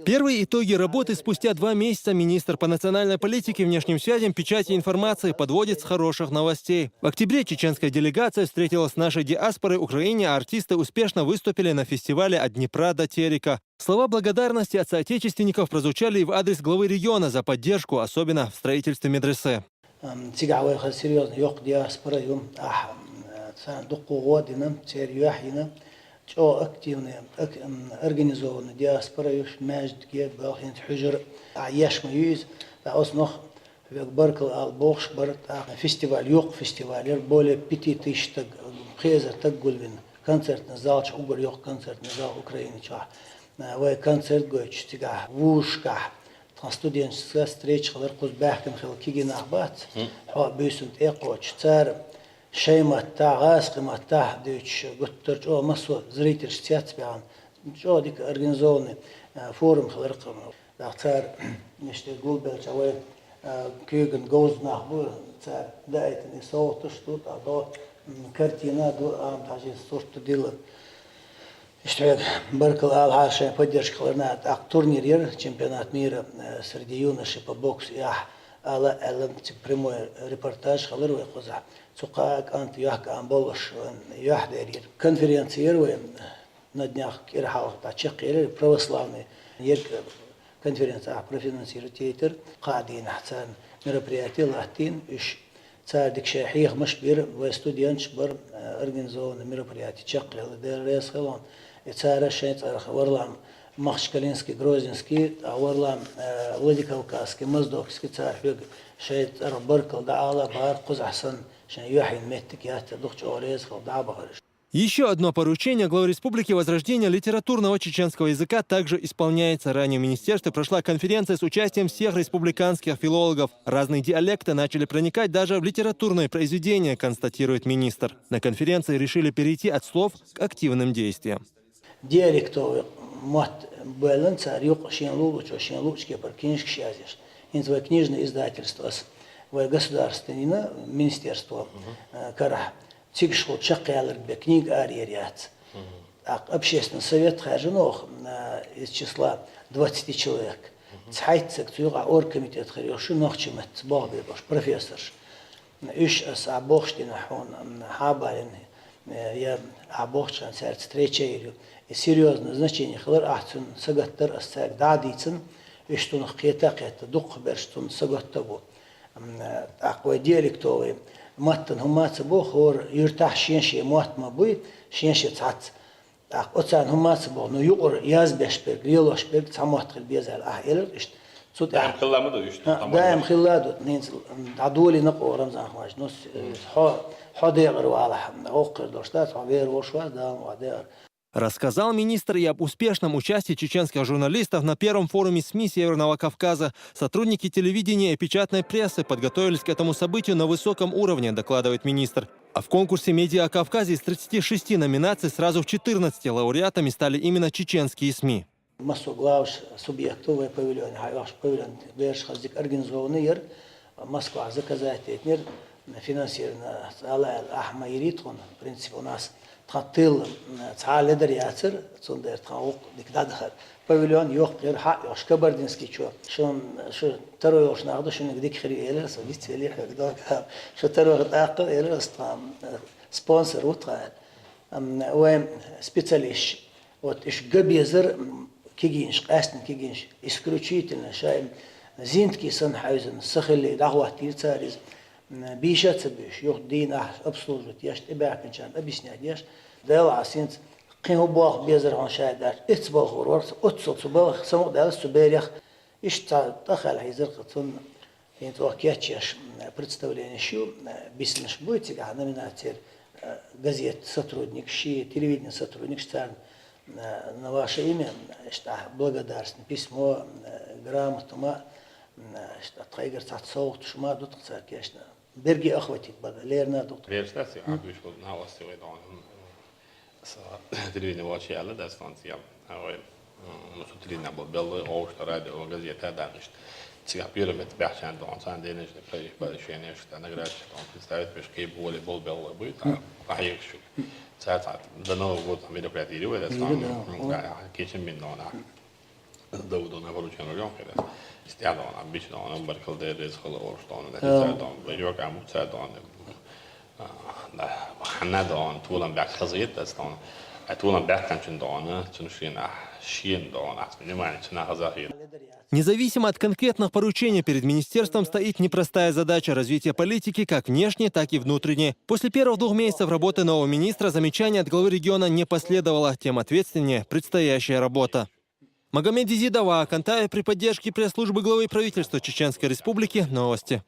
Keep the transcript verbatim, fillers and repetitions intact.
Первые итоги работы спустя два месяца министр по национальной политике и внешним связям, печати и информации подводит с хороших новостей. В октябре чеченская делегация встретилась с нашей диаспорой в Украине, а артисты успешно выступили на фестивале «От Днепра до Терека». Слова благодарности от соотечественников прозвучали и в адрес главы региона за поддержку, особенно в строительстве медресе. Цигахь вай хаза серьёзно йоккха диаспора ю. Ахь царна дуккха гӀо дина, церан юьхь йина, чӀогӀа активный, организованный диаспора ю, маьждиге, балхинца хьуьжар а еш ма ю иза. ТӀаккха оцу нах вега баркалла ала бохуш бара, тӀаккха фестиваль, йоккха фестиваль яра, более пяти тысяч стаг, пхи эзар стаг гулвина, концертный зал чу уггар йоккха концертный зал Украины чохь. Вай концерт гойтуш цигахь вузашкахь тхан студенташца встреча хилар, кхуза баьхкина хилла кегий нах бац, хьо а буьйсанна тӀе а кхочуш, цара шайн маттахь, гӀазкхийн маттахь дуьйцуш, гуттар чӀогӀа массо а зрительш цецбаьхна, чӀогӀа дика организованный форум хилар кхунах. ТӀаккха цара иштта гулбелча вай куьйган говза нах бу, цара даийтина и совгӀаташ ду, тӀаккха до картина ду, Ахьмад-Хьаьжин сурт ду дилла. Иштта хьоьга баркалла ала хьара шайн поддержка хиларна. ТӀаккха турнир яра, чемпионат мира среди юношей по боксу, и ахь ала аьлла, цига прямой репортаж хилар вай кхузахь. Цу кхаа кӀант юьхькӀан боллуш вайн юьхь дерира. Конференция яра вай, на днях кӀира хьалха дӀа чекхъелира, православный ерг конференция ахь профинансировать яйтар, кхаа дийнахь царна мероприятие латтийна, уьш цара дика шайн хьехамаш бира, вай студенташ бара, организованный мероприятие чекхъелла, Дела реза хила хьуна. И цара шайн цӀарах Варлам Махачкалинский, Грозненский, а Варлам Владикавказский, Моздокский, цара хьоьга шайн цӀарах баркалла дӀаала бара, кхузахь санна шайн юьхь йина меттиг яц, дукха чӀогӀа реза хила дӀа а бахара. Еще одно поручение главы республики — возрождение литературного чеченского языка — также исполняется. Ранее в министерстве прошла конференция с участием всех республиканских филологов. Разные диалекты начали проникать даже в литературные произведения, констатирует министр. На конференции решили перейти от слов к активным действиям. Диалектовый мотт боьллина цара юкъа шен лулучо, шен луучу кепара книжкаш язъеш. ХӀинца вай книжный издательство ас, вай государственный министерство карахь. Цигахь чекхъяларг бен книга араяр яц. ТӀаккха общественный совет хаьржина оха, из числа двадцати человек. Цхьайтта саг цу юкъахь оргкомитет хир йолуш ю, нохчийн маттаца болх беш болуш профессорш. Уьш аса ахь бохуш дина хьуна, хьабалина, я ахь бохучу хенахь цаьрца встреча йийр ю. И серьёзное значение хилар, ахь цунна сагатдар, аса цаьрга дӀа а дийцина, уьш цунах кхета а кхетта, дукхахберш цунна сагатта бу. ТӀаккха вай диалектовый маттана хӀума ца боху, хӀора юьртахь шен-шен мотт ма буй, шен-шен цхьацца. ТӀаккха оцарна хӀума ца боху, ну, юкъара язбеш берг, лелош берг цхьа мотт хила беза аьлла, ахь элира иштта. Цу тӀехь даим хилла ма ду уьш, даим хилла а ду, хӀинца дӀадолийна-кх оха, Рамзан Ахмадович, ну, хьо, хьо декъар валахь, воккхар долуш дац, хьо вер волуш вац, Дала ма вац декъар. Рассказал министр и об успешном участии чеченских журналистов на первом форуме СМИ Северного Кавказа. Сотрудники телевидения и печатной прессы подготовились к этому событию на высоком уровне, докладывает министр. А в конкурсе «Медиа Кавказе» из тридцати шести номинаций сразу в четырнадцати лауреатами стали именно чеченские СМИ. Массо а главаш субъектов вай павильоне хьайош, павильон бераш хаза дика организованный яра, Москвахь заказать яйтинера, финансирование ала аьлла, ахь ма йирий тхуна. В принципе, у нас тхан тыл цхьа а ледар яцара, цундела тхан вукху дика дӀадахара. Павильон йоккха яра, хьаъ йолуш, Кабардинский чу. Шун, шу таро йолуш нах ду, шуьнга дика хир ю, элира аса, вицвелира хьоьга доггахь. Шу таро тӀаккха, элира аса, тхан спонсор ву тхан. Вайн специалисташ, вот уьш ган безар, кегийнаш, къаьсттина кегийнаш, исключительно шайн зинтке санна хьаьвзина, са хиллий дӀахӀоттийра цара иза. Бийша а ца буьйш, юха дийнахь обслуживать еш, тӀебаьхкинчарна объяснять еш. Делахь аса хӀинца кхин хӀун болх безар хьуна шайга аьлча, эццаболхор вара со, оццул цу балхах самукъадаьлла аса цу берех. Иштта цхьа тӀахаьлла хьийзара-кх цунна. ХӀинца оха кечъеш представленеш ю, бисинарш буй цигахь номинацера, газетан сотрудникаш, телевиденин сотрудникаш, царна на ваше имя, иштта благодарственное письмо, грамота ма, иштта тхайгара цхьацца совгӀаташ ма ду-кх цара кечйина. Берриге охватить бан лерина а ду-кх. Бераш дац, а, буьйш болу нахаца вай догӀу. Аса телевидение волчу аьлла, да, станция. А вай, м, ну, со телевидение болу белла, оуш, радио, газета, да, иштта. Цигахь первый метр баьхчана догӀу, царна денежный помещение, что наградчик, он представит, беш кхин более болу белла буй, та, ахьегаш шу. Цара цхьа до Нового года мероприятие йира вай, да, сан, да, м, да, кечам бина догӀу нах. Давудона поручен район хедас. Истядона, бичдона, баркалде рез хала орштона, да хизадона, бажок амуцадона. Да, ханадона, тулан бяк хазет дастона. А тулан бяк канчен дона, цуншина, шиен дона, внимание, цуна хазахир. Независимо от конкретных поручений, перед министерством стоит непростая задача развития политики как внешней, так и внутренней. После первых двух месяцев работы нового министра замечаний от главы региона не последовало, тем ответственнее предстоящая работа. Магомед Дизидова, Кантаев при поддержке пресс-службы главы правительства Чеченской Республики. Новости.